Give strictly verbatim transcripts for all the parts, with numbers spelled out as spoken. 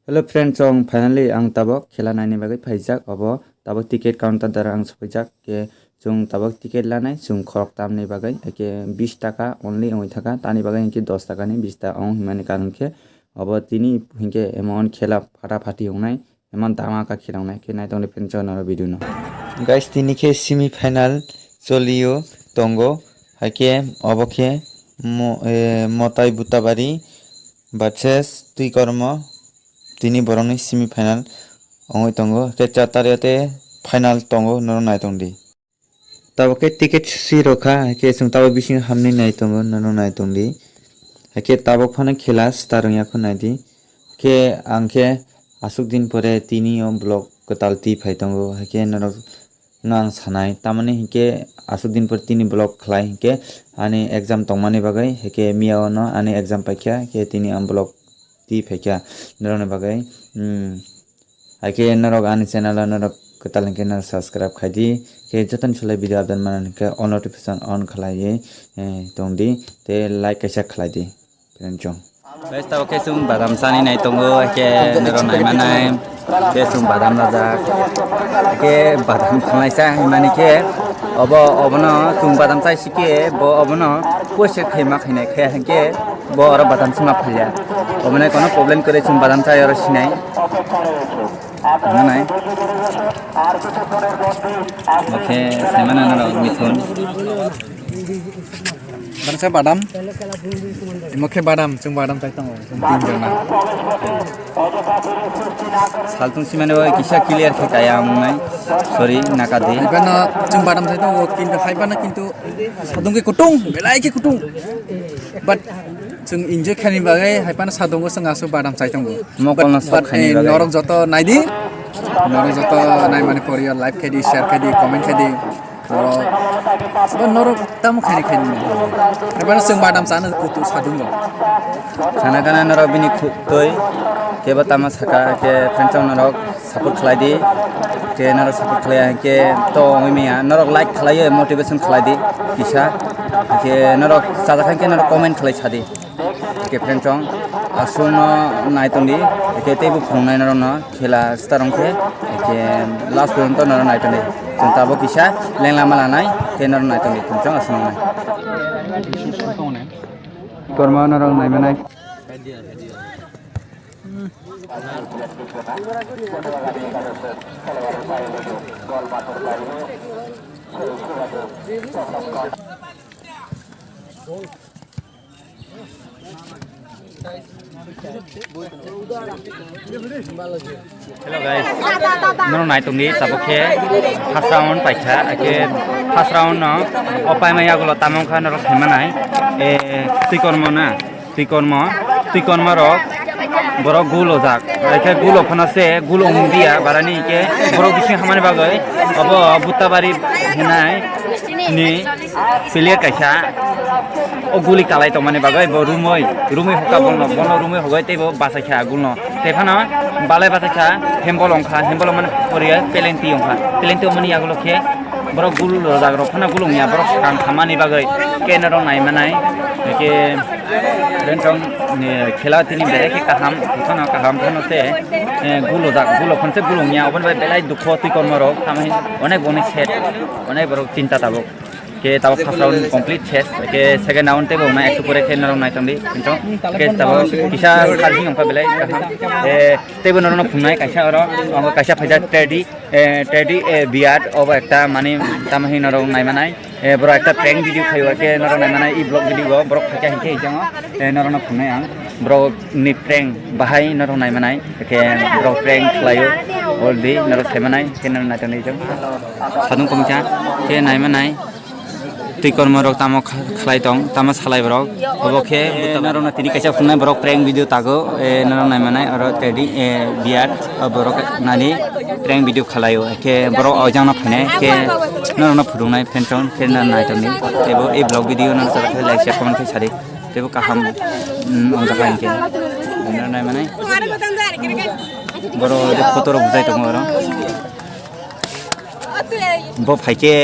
Hello friends, chwng finally ang tabok khela naini bagwi phaijak. Obo tabok ticket counter dara ang sophaijak. Ke chwng tabok ticket lanai chwng khorok tamni bagwi, ke bis taka only wngwi thaka, tani bagwi hinkhe dos taka ni bis ta wng himani karon khe obo tini hinkhe emon khela phata phati wngnai, emon dama ka khela wngnai khe nai tongdi friends, chwng naro video no. Guys, tini khe semi final cholio tongo, haikhe obo khe mo-, eh, Motai Butabari versus Twikormo. Tini borokni semi final wngwi tongo, khe char tarikh final tongo, norok nai tongdi. Tabok khe ticket si rokha, khe chwng tabok bisingo hamni nai tongo, norok nai tongdi. Hakhe tabok phano khela start wngya kho naidi. Khe ang khe aswk din pore tini o vlog kwtal twi phai tongo, hakhe norok no ang sanai, tamani hinkhe aswk din pore tini vlog khlai hinkhe ani exam tongmani bagwi, hinkhe miya ono ani exam paikha, khe tini ang vlog twi phaikha norokni bagwi. Hmm. Haikhe norok ani channel o norok kwtal hinkhe norok subscribe khaidi, khe jotoni solai video update manani hinkhe all notification on khlaiwi, eh, tongdi, tei like kaisa khlaidi. Friends, chwng. Guys, tabok khe chwng badam chani nai tongo, khe norok nai manai, khe chwng badam rajak, khe badam khwlaisa hwnmani khe obo, obono chwng badam chai sikhe bo obono poisa khaima khainai khe hinkhe bo oro badam sima phaiya. Obono kono problem kwrwi chwng badam chai oro sinai. Nunai. Oke, saimano norok mithun. Bangsa badam. Imo khe badam, chwng badam chai tongo, chwng tin jona. Saltung simani bai kisa clear khe kaya ang nai. Sorry, nakadi. Haibano chwng badam chai tongo, kintu haibano kintu sadung khe kutung, belai khe kutung. But chwng enjoy khaini bagwi haibano sadungo chwng aswk badam chai tongo. Mokol no but, sok khaini eh, bagwi. Norok joto naidi, norok joto naimani poriyo like khaidi, share khaidi, comment khaidi. Norok, bo norok tamo khaini khaini. Haibano chwng badam chana kutu sadungo. Sana gana norok bini khuk twi kebo tamo saka khe friends norok support khlai di. Khe norok support khlai khe to wngwi maya. Norok like khlai motivation khlai di kisa. Khe norok chajak khe norok comment khlai sa di. Khe friends chong aswkno nai tong di. Khe teibo phunuknai norokno khela start wng khe. Khe last porjonto norok nai tong di. Chwng tabok kisa lengla mala nai khe norok nai tong di. Friends chong aswkno nai. Korma norok nai manai. Hello guys, norok nai tongdi tabok khe first round paikha, khe first round no o paima yagulo tamo wngkha norok sai manai, eh, twi kormo na. Twi kormo, twi kormo rok borok gul ojak. Haikhe gul ophano se gul ongdia barani hinkhe borok bising hamani bagwi obo Buttabari hinai ni player kaisa o guli kalai tongmani bagwi bo rumui, rumui hoka bolno, bolno rumui hogoi teibo bachaikha gulno. Tei phano balai bachaikha hembol ongkha, hembol ongmani poriya pelenti ongkha. Pelenti ongmani yagulo khe borok gul rojak rok phano gul ongya, borok swkang khamani bagwi khe norok nai manai. Khe Rentong ni khela tini belai khe kaham, phano kaham phano se, eh, gul ojak, gul ophano se gul ongya, oboni bai belai dukho twi kormo rok, tamni onek boni set, onek borok chinta tabuk. Khe tabuk first round complete ses, khe second round tebo wngnai, ektu pore khe norok nai tongdi, rentong. Khe tabuk kisa salhing ongkha belai kaham. Eh, tebo norokno phungnai kaisa oro, omo kaisa phaijak Teddy. Eh, Teddy, eh, Biat, obo ekta mani tamo hino rok naimanai. Eh, borok ekta prank video khaio, khe norok naimanai, i vlog video o borok phaikha hinkhe hinkhe ang, eh, norokno phunai ang. Borok ni prank bahai norok naimanai, khe borok prank khlaio, already norok saimanai, khe norok naitongdi chwng. Sadung komisa khe naimanai. Twi kormo rok tamo kha-, khlai tong, tamo salai borok. Obo khe norokno tini kaisa phunai borok prank video tago, eh, norok naimanai oro Teddy, eh, Biat, o borok nani prank video khlaio. Khe borok o jangno phainai, khe norokno phunuknai friends rok, khe norok naitokni. Teibo ei vlog video no like, share, comment khe sadi. Teibo kaham, mm, wngjak hai khe. Norok naimanai. Borok photo rok bujai tongo oro. Bo phaikhe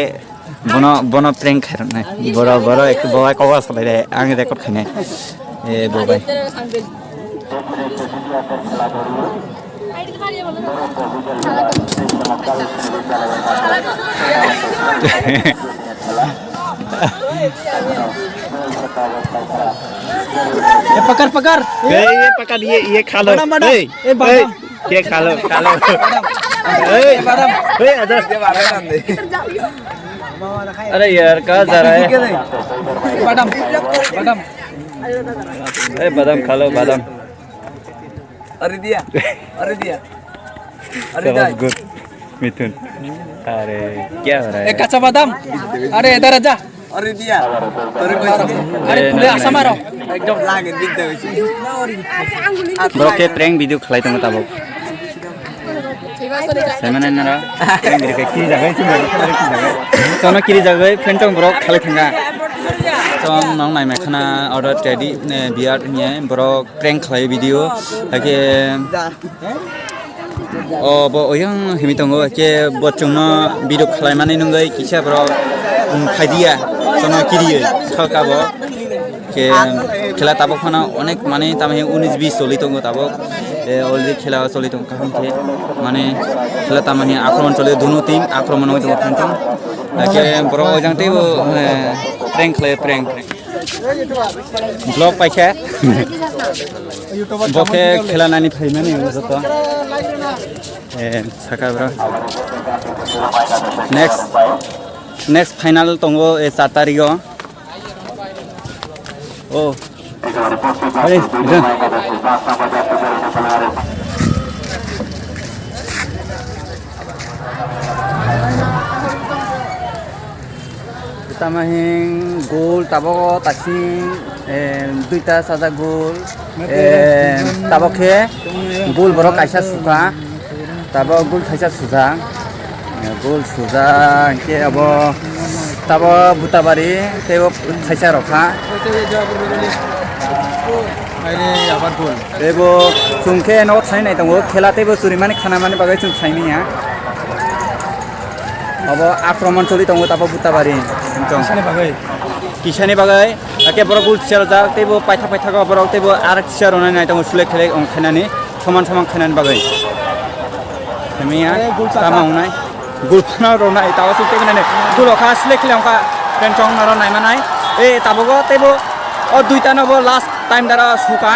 bono, bono prank khairoknai. Boro, boro ekta bo bai kokma salai de, ang record khainai. Eh, bo bai. ये पकड़, पकड़। ए, ये पकड़, ये, ये खा लो। बदाम, बदाम। ए, ए, बदाम। ए, ये खा लो, खा लो। ए, बदाम। ए, आजा। अरे यार, कहाँ जा रहा है? बदाम, बदाम। ए, बदाम खा लो, बदाम। अरे दिया, अरे दिया। अरे सबसे दाई। गुड मिथुन। अरे क्या हो रहा है? ए, कच्चा बादाम। अरे इधर आजा। अरे दिया। अरे कोई अरे, नहीं, नहीं। एकदम लागे, दिखता है। Bro, ke prank video khlai tongo tabuk. Saimanai nara, prank video khe kiri jagai, kiri jagai, kiri jagai. Tono kiri jagai, friend tong bro khlai thanga. Tong nong nai mai khana order tedi, ne, biat nye, bro prank khlai video. Hake, o bo oyang himi tongo, ke bo chungno video khlai mani nungoi kisa bro, um, phaidiya, tono kiri, thok abo. Ke khela tabuk phano onek mane tamhi unis bis choli tongo tabuk. E, already khela choli tongo kaham khe. Mane khela tamhi akromon choli, duno team akromon oi tongo phano. Ke borok ojang teibo, e, prank khlai, prank, prank. Vlog paikha. Bo khe khela nani phaimani joto. E, saka bro. Next, next final tongo, e, char tarigo. Oh. Hey, done. Tamahing gol tabok tasing, eh, duita sajak gol, eh, tabok khe gol borok kaisa suka. Tabok gol thaisa sujak. Gol sujak, hingke abo tabok Butabari, teibo thaisa rokha. Teibo chwng khe nogo thani nai tongo, khela teibo churimani khanamani bagwi chwng thani ya. Abo akromon choli tongo tabok Butabari. Kisani bagwi? Kisani bagwi, ake borok gol thaisa rojak, teibo paithak paithak borok, teibo arak thaisa ronai nai tongo, sulek khelek ong khainani. Soman soman khainani bagwi. Himiya tama wngnai. Gul phano rwnai, tawa suk tei nani. Gul okha select khle ongkha. Pen chong naro naimanai. E tabogo teibo o duita no bo last time dara suka.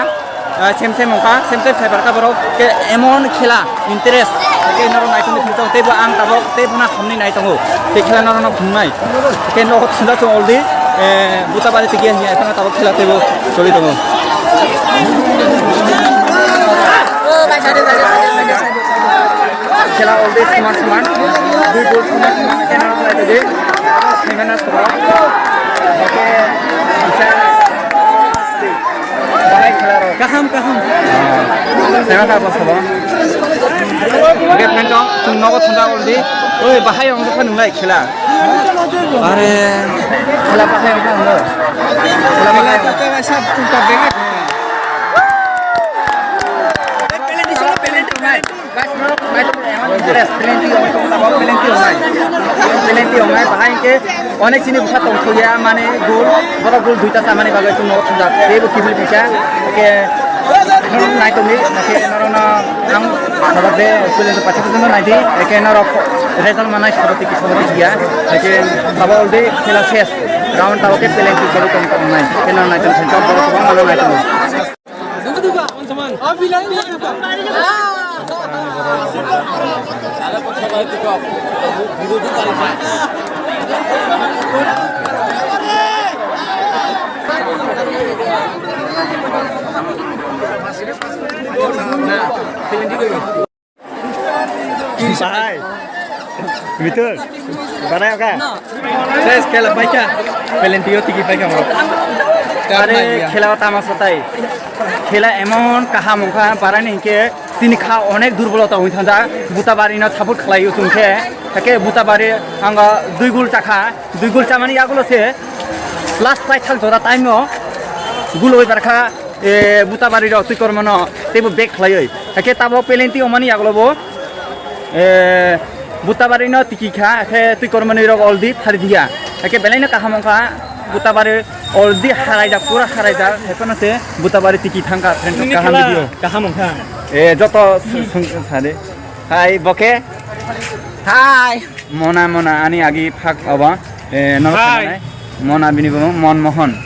Ah, sem sem ongkha, sem sem khaibar kha borok. Ke emon khela interest. Ke naro naitung thung tei bo ang tabok tei bona hamni nai tongo. Tei khela naro no phungnai. Ke nogo thanda chong already, eh, Butabari tigi hanya, ephano tabok khela teibo choli tongo. Khela already soman soman, dui goal soman soman, khe naro khlai tigi, khe naro khlai tigi. Oke, bisa. Bahai khela rok. Kaham, kaham. Sema ka bosolo. Oke, friend, chwng nogo thangda already. Oi, bahai ongkha nunglai khela. Are, khela bahai ongkha nunglo. Khela bahai ongkha. Penalty wngnai, penalty wngnai, bahai hingke onek chini bwsa tongthokya, mane gol, borok gol duita chamani bagwi chwng nogo thumjak, teibo kiphil phaikha, hingke norok naitongdi, hingke norokno ang norok de penalty paithak paithakno naidi, hingke norok result manai sabotiki sabotiki ya, hingke abo already khela ses, round tabok khe penalty choli tong tongnai, hingke norok naitong thai borok kwbangma naitongo. Bahai. Mitul. Banai oka. Ses khela paikha. Penalty o tiki paikha mo. Are khela o tama sotai. Khela emon kaham ongkha, barani hinkhe chini kha onek durbolota wngwi thangja. Butabari no support khlai o chwng khe. Hake Butabari ang dui gol chakha. Dui gol chamani yagulo se last paithak jora time o gol oi barkha. E, Butabari rok twi kormano teibo back khlaiwi. Hakhe tabok penalty wngmani yagulo bo, e, Butabari no tiki kha, hakhe twi kormani rok already thari diya. Hakhe belai no kaham wngkha Butabari Already haraijak, pura haraijak. Hephano se Butabari tiki thangkha, friend, kaham video. Kaham wngkha. Eh, joto sung sade. Hai, boke. Hai. Mona, Mona, ani agi phak obo. Eh, no. Hai. Mona bini bumo Mon Mohon.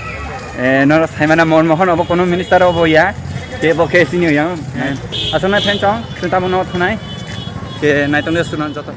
Eh, no saimana Mon Mohon obo kono minister obo ya. Ke boke sini ya. Eh, asana friend chong, senta bono thunai. Ke naitong le sunan joto.